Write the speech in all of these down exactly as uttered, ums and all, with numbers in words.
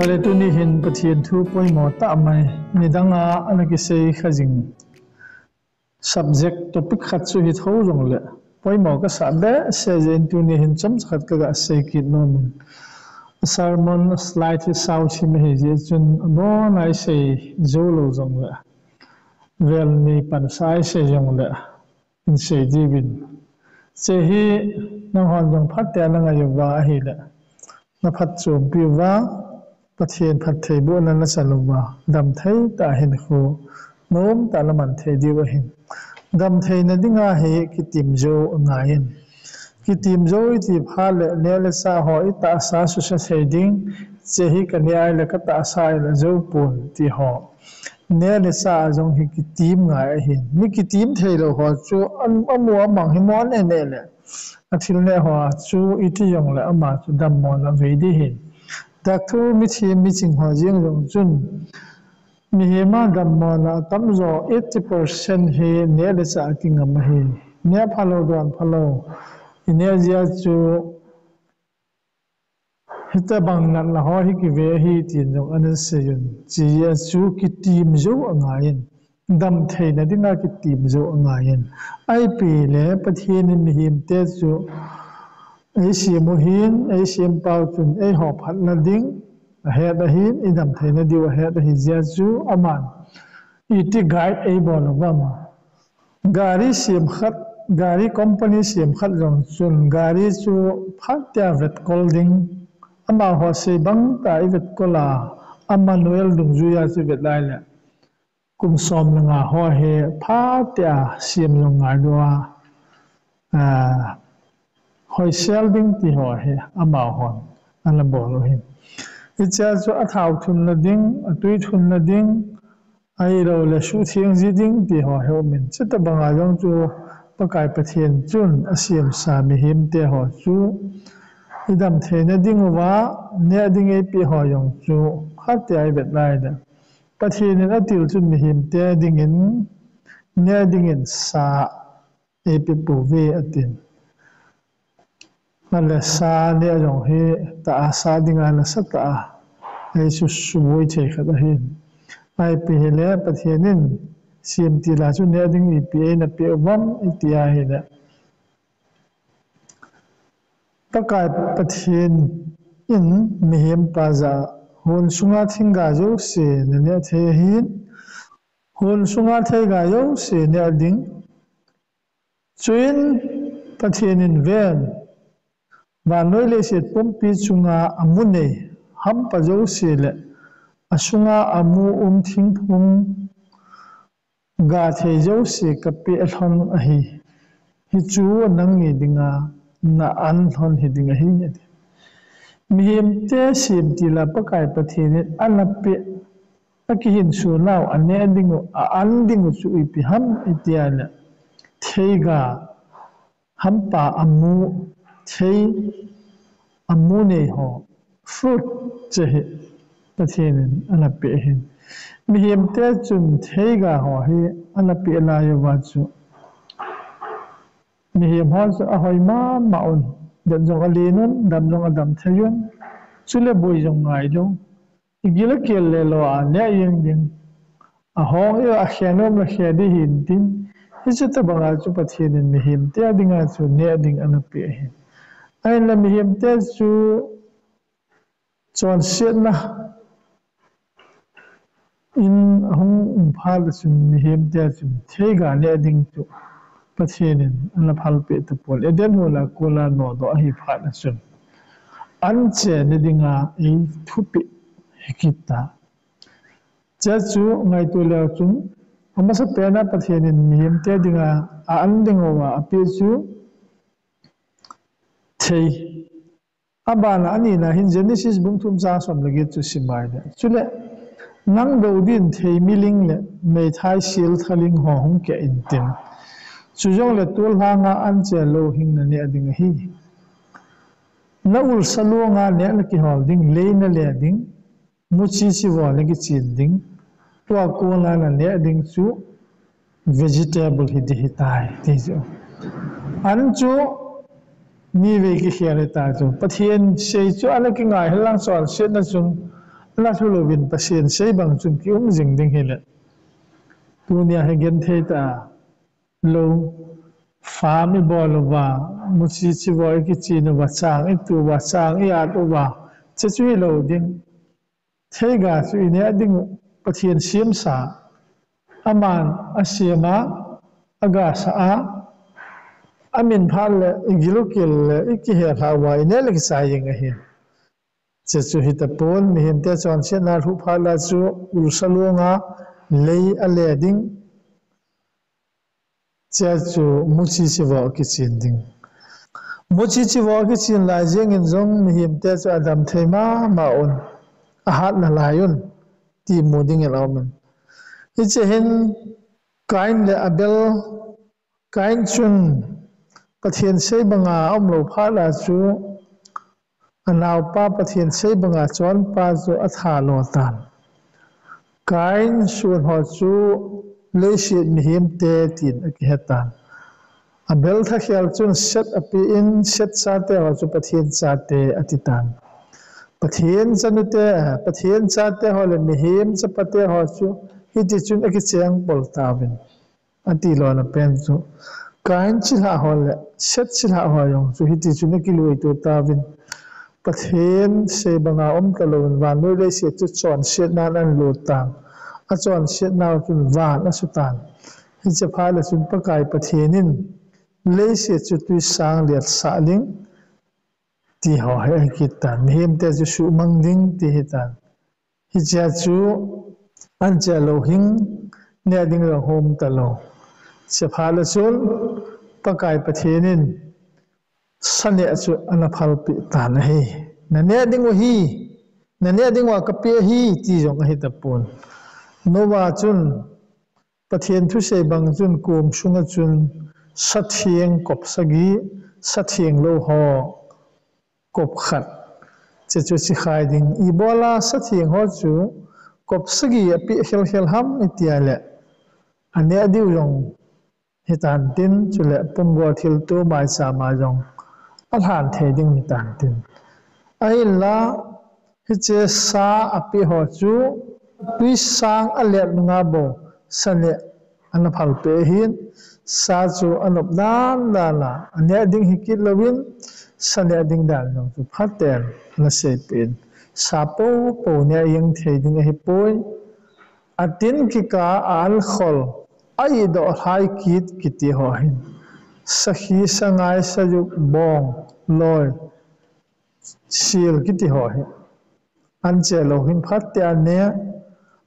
Vale, tuni hin Pathen thu poimo tah mai, nidang a ana kisei kha jing subject, topic khat chu hi tho jongle, poimo kasah behseh jeh in tuni hin chomcha khat kaga sei kit nom in. Sermon slide hi sao thim ahi jeh chun, abon a isei jou lou jongle, vel ni pansa isei jongle, in sei diuvin. Hiche hi nanghon jong phatah a nangai uva ahile, naphatchompi uva, Pathen phattheibohna nachan uva, damthei tah a hinkho nomtah a naman thei diu ahin. Damtheina dinga hi kitim jou angaiyin. Kitim jou iti phat le, neh le chah ho itahsa suhset thei ding, hiche hi kaneh a ahile katahsa in ajou pon ti ho, neh le chah a jong hi kitim ngai ahin. Mi kitim theilou ho chu, amu amang hi mo neh neh le, athil neh ho chu iti jongle ama chu dammona vei ding ahin. Doctor mithem miching ho jeng jong chun, mihem a dammona atamjo eighty percent hi neh le chah a kingam ahi. Neh phalou, don phalou, ineh jeh a chu hitobang natna ho hi kive ahi tin jong ana seiyun. Hiche jeh a chu kitim jou angaiyin, damtheina dinga kitim jou angaiyin. Ipi le Pathen in mihemte chu eisem u ahin, eisempau chun eiho phatna ding ahet ahin, idamtheina diu ahet ahi jeh a chu aman iti guide eibol uvam? Gari sem khat, gari company sem khat jong chun gari chu phatah a vetkol ding, amaho sei bangtah a ivetkol a, amanual dungjuia chu vet laile, kum som le nga ho hi phatah a sem jong ngailua, hoisel ding ti ho hi amahon ana bol u ahin. Hichea chu athao thunna ding, atwi thunna ding, ahiloule suhtheng ji ding ti ho hi aumin. Chutobanga jong chu Pakai Pathen chun asemsa mihemte ho chu idamtheina dinguva neh ding eipeh ho jong chu phatah a ivet laile, Pathen in atil chun mihemte dingin neh dingin sa eipeh pouve atin. Ahile sa neh jong hi tahsa dinga nasatah a eisusuhboi thei khat ahin. Ipi hile Pathen in semtil a chu neh ding ipi eina peh uvam iti ahile, Pakai Pathen in mihempa jah a, hon sunga theiga jouse naneh thei ahin, hon sunga theiga jouse neh ding. Chuin Pathen in ven, vannoi leiset pumpi chunga amu nei hampa jouse le asunga amu um thingphung ga thei jouse kapeh lhon ahi. Hichu nangni dinga na an lhon hiding ahi, ati. Mihemte semtil a Pakai Pathen in ana peh, akihinso nau aneh dingu, a-an dingu chu ipi ham itile, theiga, hampa amu, thei amu nei ho, fruit, hiche hi Pathen in ana peh ahin. Mihemte chun theiga ho hi ana peh lai uva chu, mihem ho chu ahoi mama un, det jong alen un, dam jong adam thei un, chule boi jong ngai lou, igil akel le lou a neh jeng ding, ahong a khe nom le khe ding hintin, hiche tobanga chu Pathen in mihemte dinga chu neh ding ana peh ahin. Ahinla mihemte chu chonsetna in ahung um phat le chun mihemte chun theiga neh ding chu Pathen in ana phalpeh tapon, Eden hol a kona nodoh ahi phat le chun anche ne dinga eithupeh hikit ta. Hiche chu ngaito leu chun, amasapen a Pathen in mihemte dinga a-an dinguva apeh chu thei. Abana anina hin Genesis bung thum chang som le get chu simai le, chule nang dou din thei miling le meithai sil thaling ho hung keh intin, chujongle tolhanga anche louhing naneh ding ahi. Na ulsa longa neh nakihol ding, lei nale ding, muchi chivo nakichen ding, tua kona naneh ding chu vegetable hiding ahitai, ti chu. An chu nivei kikhel ahitai chu. Pathen sei chu ana kingai henlang chonsetna chun Alah thu louvin Pathen sei bang chun kium jing ding hile, tunia hi genthei tah a lou farm ibol uva, muchi chivo ikichen uva, chang itu uva, chang iat uva, hiche chu hilou ding. Theiga chu ineh ding u, Pathen semsa, aman asem a, agasa a, amin phat le igil u kel le ikihe lhah uva ineh le kichai jing ahi. Hiche chu hitapon, mihemte chonsetna lhuh phat la chu ulsa longa lei ale ding. Hichea chu muchi chivo kichen ding. Muchi chivo kichen lai jengin jong mihemte chu adam thei mama un, ahat nalai un, ti mu dingin aumin. Hiche hin Kain le Abel, Kain chun Pathen sei banga aumlou phat la chu, anaopa Pathen sei banga chonpa chu atha lo tan. Kain sonho chu leiset mihemte tin akihe tan. Abel thakhel chun Seth apeh in, Seth chateho chu Pathen chate ati tan. Pathen chanute, Pathen chateho le mihem chapateho chu hitichun akicheng pol tauvin. Ati lona pen chu, Kain chilhahho le Seth chilhahho jong chu hitichun akiluito tauvin. Pathen sei banga um talouvin vannoi leiset chu chonsetnan alut tan. Achonsetnau chun van asutan. Hiche phat le chun Pakai Pathen in leiset chu twisang letsah ding, tiho hi ahikit tan. Mihemte chu suhmang ding, ti hitan. Hichea chu anche louhing neh ding jong hung talou. Hiche phat le chun Pakai Pathen in sa neh chu ana phalpeh tan ahi. Naneh ding u hi, naneh ding uva kapeh ahi, ti jong ahitapon. Noah chun Pathen thusei bang chun kom sunga chun satheng kop sagi, satheng lou ho kop khat, hiche chu chikhai ding. Ibola satheng ho chu kop sagi apeh khelkhel ham itia le, aneh diu jong hitan tin, chule pumgo thilto maichama jong alhan thei ding hitan tin. Ahinla, hiche sa apeh ho chu twisang alet nunga bou sa neh ana phalpeh ahin, sa chu anop dandan a, aneh ding hikit louvin, sa neh ding dan jong chu phaten ana seipeh in, sa poupou neh jeng thei ding ahipoi. Atin kikah a ankhol, a-ihdoh lhai kit kiti ho hin, sakhi, sangai, sajuk, bong, loi, sil kiti ho hi, anche louhing phaten aneh,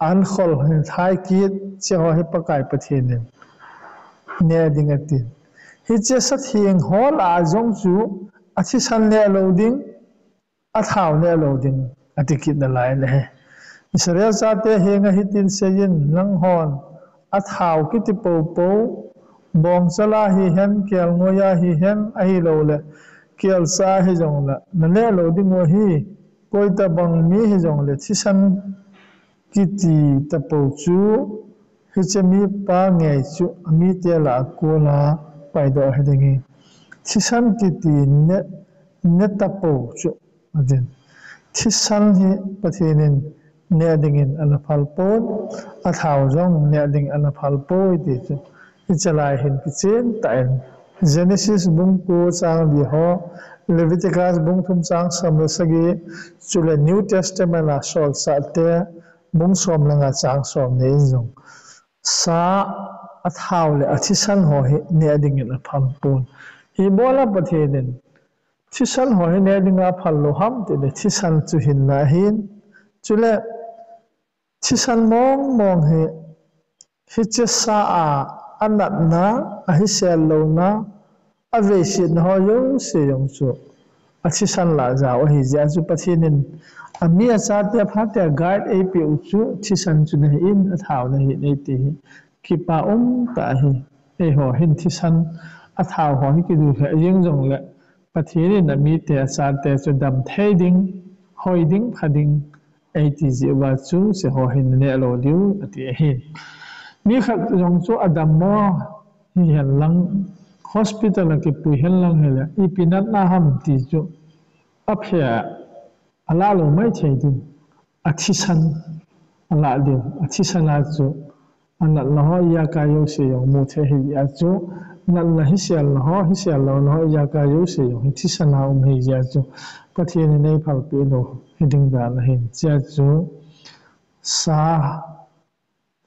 ankhol hin lhai kit, hiche ho hi Pakai Pathen in neh ding atin. Hiche satheng ho lah a jong chu athisan neh lou ding, athao neh lou ding, ati kit nalai ahi. Israel chate henga hitin seiyin, nanghon athao kiti poupou, bongchala hihen, kelngoiya hihen, ahiloule kelcha hijongle naneh lou dingu ahi. Koitobang mi hijongle thisan kiti tapou chu hiche mipa ngei chu amite lah a kol a paidoh hiding ahi. Thisan kiti ne, ne tapou chu, atin. Thisan hi Pathen in neh dingin ana phalpon, athao jong neh ding ana phalpoi ti chu hiche lai hin kichen tah in, Genesis bung ko chang li ho, Leviticus bung thum chang som le sagi, chule New Testament a Solchahte bung som le nga chang somni in jong sa, athao le athisan ho hi neh dingin aphalpon. Ibola Pathen in thisan ho hi neh dinga aphal lou ham tile, thisan chu hinna ahin. Chule thisan mongmong hi, hiche sa a anatna, ahisel louna, aveisetna ho jouse jong chu athisan lah jao ahijeh a chu Pathen in ami achate phatea guide eipeh u chu thisan chu nahin, athao nahin eiti hi kipa umtah ahi. Eiho hin thisan, athao ho hi kiduh lheh jeng jongle Pathen in amite achate chu damthei ding, hoi ding, pha ding eiti jeh uva chu hiche ho hi naneh lou diu ati ahi. Mi khat jong chu adammo hihen lang, hospital a kipui hen lang hile ipi natna ham ti chu aphe a, alah lou maithei ding. athisan alah diu. Athisan a chu anatna ho ijakai jouse jong mu thei ahi jeh a chu, natna hisel na ho, hisel louna ho ijakai jouse jong hi thisan a um ahi jeh a chu, Pathen in eiphalpeh lou hiding dan ahin. Chea chu sa,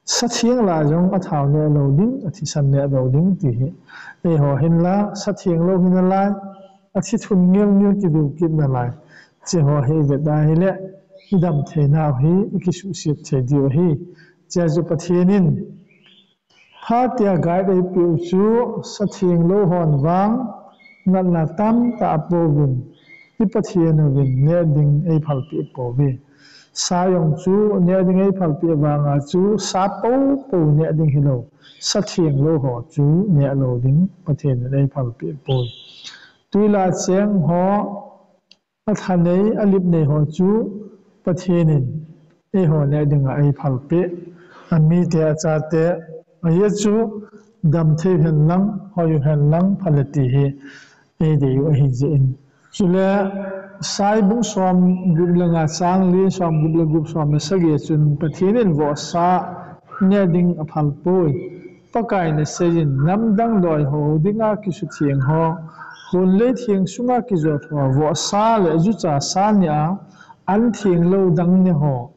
sa theng lah jong athao neh lou ding, athisan neh lou ding ti hi. Eiho hin la, sa theng lou hi nalai, athi thun ngil ngil kidu kit nalai. Chea ho hi ivet a hile, idam theinau hi, ikisuhset thei diu ahi. Chea chu Pathen in, phatea guide eipeh u chu, sa theng lou hon vang, natna tamtah apouvin, i Pathen uvin neh ding eiphalpeh pouve. Sa jong chu neh ding eiphalpeh vanga chu, sa poupou neh ding hilou, sa theng lou ho chu neh lou ding Pathen in eiphalpeh poi. Twi lah cheng ho, athanei, alipnei ho chu Pathen in eiho neh dinga eiphalpeh. Amite, achate, ajeh chu damthei hen lang, hoi u hen lang, phale ti hi eidei u ahi jeh in. Chule, Isai bung somgup le nga chang li, somgup le gup, som le sagi a chun Pathen in vohsa neh ding aphal poi. Pakai in aseiyin, namdang doi ho dinga kisutheng ho, hunlei theng sunga kijot ho, vohsa le jucha sa neh a, an theng lou dang neh ho,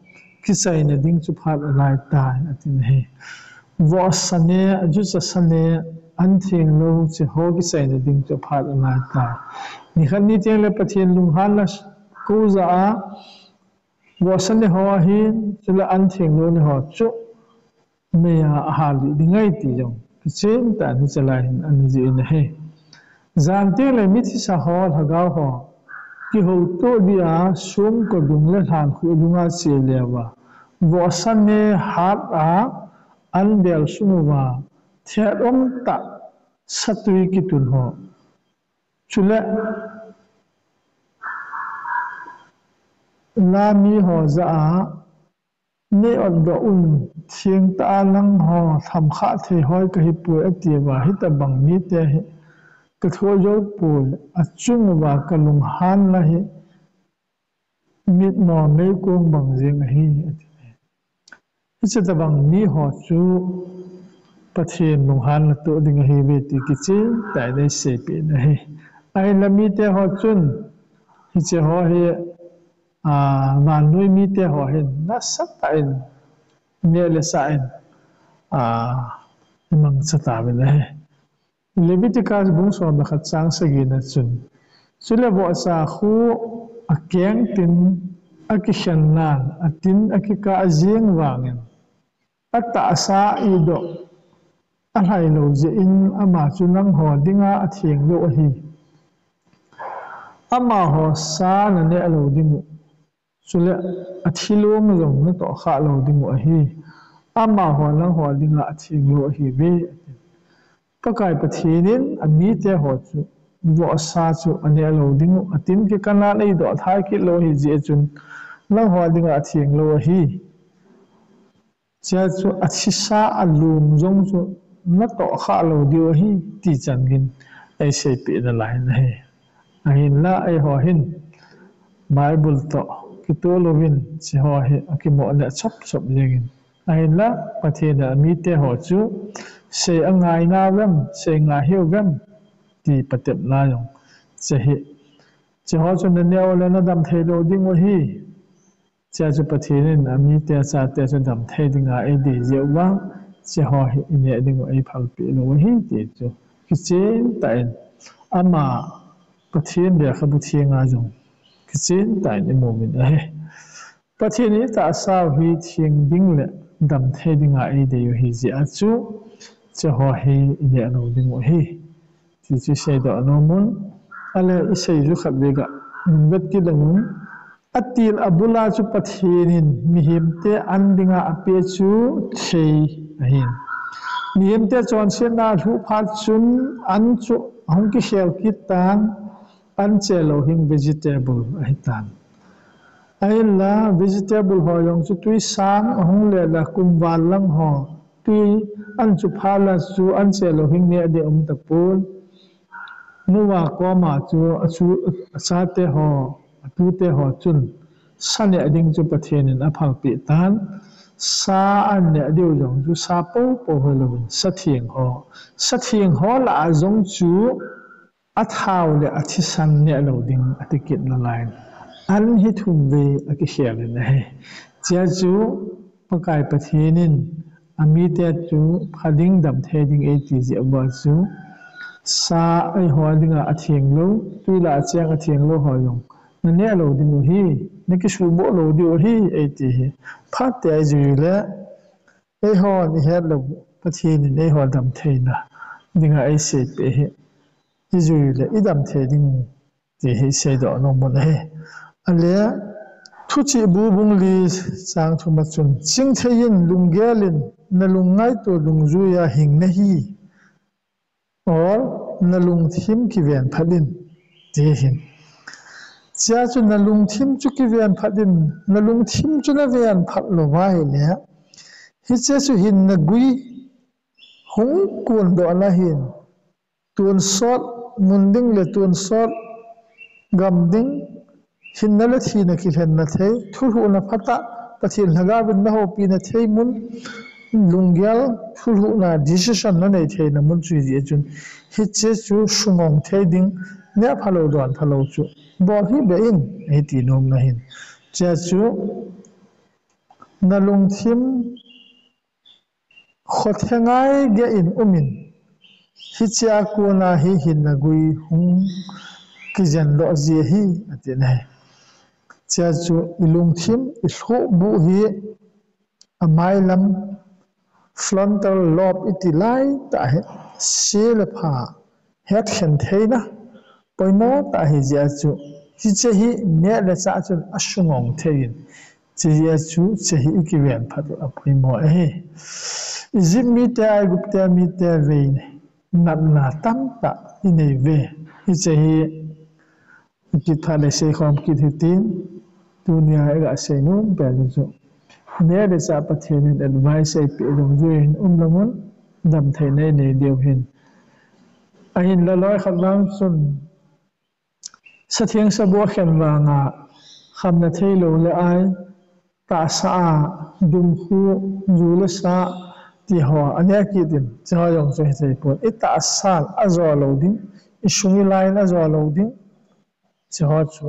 kichaina ding chu phat alai tai, ati ahi. Vohsa neh, jucha sa neh, an theng lou cheh ho kichaina ding chu phat alai tai. Nikhat ni teng le Pathen lunghanna kou jah a, vohsa neh ho ahin, chule an theng lou neh ho chu meiya ahalih ding ahi ti jong kichen tah in hiche lai hin ana jih in ahi. Jan teng le mithisa ho, lhagao ho, kihoutoh dia songko dung le lhankhuh dunga che leuva, vohsa neh hat a, an bel sung uva, thet um tah satwi kitun ho, chule lami ho jah a, nei otdoh un, thengtah a nangho lhamkhah thei hoi kahipoi, atiuva, hitobang mite hi kathoh jou poi, achung uva kalunghanna hi mitmo meikong bang jeng ahi, ati. Hiche tobang miho chu Pathen lunghanna toh ding ahiuve ti kichen tah in eiseipeh in ahi. Ahinla mite ho chun hiche ho hi, a, vannoi mite ho hin nasatah in neh le chah in, a, imangcha tauvin ahi. Leviticus bung som le khat chang sagi na chun, chule vohsa khu akeng tin akikhen nan, atin akikah jeng vangin, atahsa ihdoh alhai lou jeh in ama chu nangho dinga atheng lou ahi. Amaho sa naneh lou ding u, chule athilong jong natoh khah lou ding u ahi. Amaho nangho dinga atheng lou ahiuve, ati. Pakai Pathen in amite ho chu vohsa chu aneh lou ding u, atin kikah nan eidoh lhai kit lou ahi jeh chun, nangho dinga atheng lou ahi. Chea chu athisa alum jong chu natoh khah lou diu ahi, ti chan geiyin eiseipeh nalai in ahi. Ahinla eiho hin Bible toh kitoh louvin hiche ho hi akimoh neh chop chop jengin. Ahinla Pathen in amite ho chu sei angai nauvem, sei ngai hiuvem, ti patepna jong hiche hi. Hiche ho chu naneh u le nadam thei lou ding u ahi. Chea chu Pathen in amite, achate chu damthei dinga eidei jeh uva, hiche ho hi ineh ding u eiphalpeh lou ahi ti chu kichen tah in, ama Pathen lekhabu thenga jong kichen tah in imu uvin ahi. Pathen in itahsau hi theng ding le damthei dinga eidei u ahi jeh a chu, hiche ho hi ineh lou ding u ahi, ti chu iseidoh nom un. Ale, isei ju khat vei ga nung vet kit leng un. Atil abula chu Pathen in mihemte an dinga apeh chu thei ahin. Mihemte chonsetna alhuh phat chun an chu ahung kikhel kit tan, an che louhing vegetable ahitan. Ahinla vegetable ho jong chu twisang ahung le la kum val lang ho, twi an chu phat la chu an che louhing neh ding um tapon. Noah koma chu achu, achate ho, atute ho chun sa neh ding chu Pathen in aphalpeh tan, sa aneh diu jong chu sa popo hilouvin, sa theng ho, sa theng ho lah a jong chu athao le athisan neh lou ding ati kit nalai in, an hi thum vei akikhel in ahi. Chea chu Pakai Pathen in amite chu pha ding, dam thei ding eiti jeh uva chu, sa eiho dinga atheng lou, twi lah a cheng atheng lou ho jong naneh lou ding u ahi, nakisuboh lou diu ahi eiti hi. Phat tia ijui le, eihon ihet lou, Pathen in eiho dam theina dinga eiseipeh hi, ijui le idam thei ding ti hi seidoh nom u ahi. Ale, Thuchihbu bung li chang thum a chun, chingthei in, lunggel in, nalung ngaito dungjuia hing nahi, or nalungthim kiven phat in, ti hin. Chea chu nalungthim chu kiven phat in, nalungthim chu naven phat louva ahile, hiche chu hinna gui hung kondoh na hin, tonsot mun ding le tonsot gam ding, hinna le thina kilhenna thei, thulhuhna phatah, Pathen lhagaovin nahoupina thei mun, lunggel thulhuhna decision nanei theina mun chu hijeh chun, hiche chu sungong thei ding, neh phalou don phalou chu bol hih beh in, eiti nomna hin. Chea chu nalungthim khothengai geh in um in, hichea kona hi hinna gui hung kijendoh ji ahi, ati ahi. Chea chu ilungthim, ilhohbuh hi amailam, frontal lobe iti laitah hi, se le pha hetkhen theina poimo tah ahijeh a chu, hiche hi neh le chah chun asungong thei in, chujeh a chu hiche hi ikiven phat u apoimo ahi. Egypt mite, Aigupta mite vei natna tamtah inei uve. Hiche hi ikit phat le seikhom kit hitin, tunia iga seinom pen u chu, neh le chah Pathen in advice eipeh dungjuiya hin um lang un, damtheina inei diu hin. Ahinla loi khat vang chun, satheng saboh khen vanga khamna theilou le ai, tahsa a dumkhu, ju le sa, tiho aneh kit in, hicheho jong chu hithei pon. Itahsan ajo lou ding, isung ilai in ajo lou ding, hicheho chu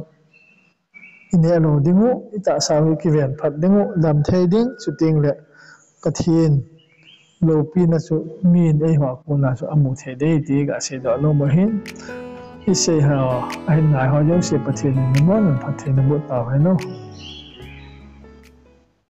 ineh lou ding u, itahsa u kiven phat ding u, damthei ding, chutengle Pathen loupina chu min eiho a kona chu amu thei ding ti ga seidoh nom u ahin. Isei ho, ahin ngai ho jouse Pathen in namu un phatthei naboh tauhen o.